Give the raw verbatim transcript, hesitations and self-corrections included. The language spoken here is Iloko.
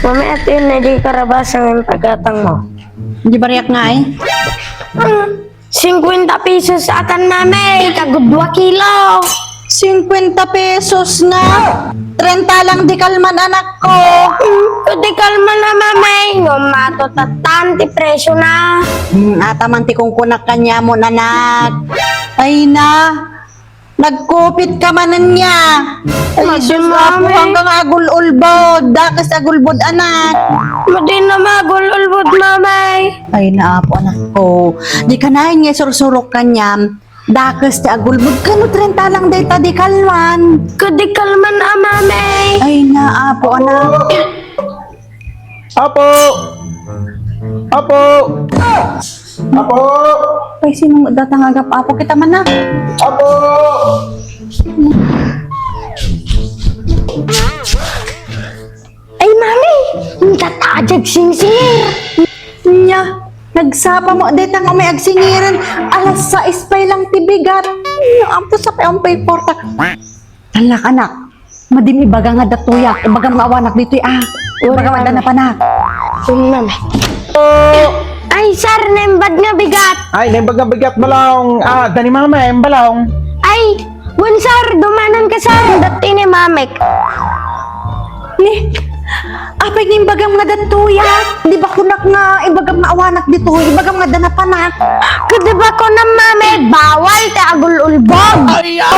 Mami, ati na di karabasa ng pagatang mo. Di bariak nga eh. Singkwenta pesos atan, mami, kagud dua kilo. Singkwenta pesos nga. Trenta lang di kalman, anak ko. Kadi kalman na, mami, no mato tatan ti presyo na. Hmm, ataman ti kungkunak kanyamon, anak. Ay na, nagkupit ka manen niya. Ay, Madi, sus, mami. Apo, hanggang agul-ulbod. Dakes agulbod, anak. Madi na magul-ulbod, mami. Ay, naapo, anak ko. Di ka na nga sursurok kanyam. Dakes ti agulbod. Kano trenta lang dayta di kalman? Kadi kalman a, mami. Ay, naapo, anak. Apo! Apo! Apo! Ay, sino datang agap-apo kita man na? Apo! Ay, mami, ang tatadjag singsingir. Nya, nagsapa mo, detang umay agsingiran, alas sais pay lang ti bigat. Nya, ampo sa pay, ampay porta. Anak, anak, madim ibaga nga datuyak, ibagam nga awanak ditoy, ah. Ibagam nga danapanak. Ay, mami. Ay, sir, naimbag nga bigat. Ay, naimbag nga bigat, balong. Ah, dani mama, em, balong. Ay, wen, sir, dumanan ka, sir. Dati ni mamek. Ni, apay nga imbagam nga datuyak? Di ba kunak nga imbagam nga awanak ditoy? Imbagam nga danapanak. Kadi ba ko na, mami, bawal ti agul-ulbod. Ay, ah!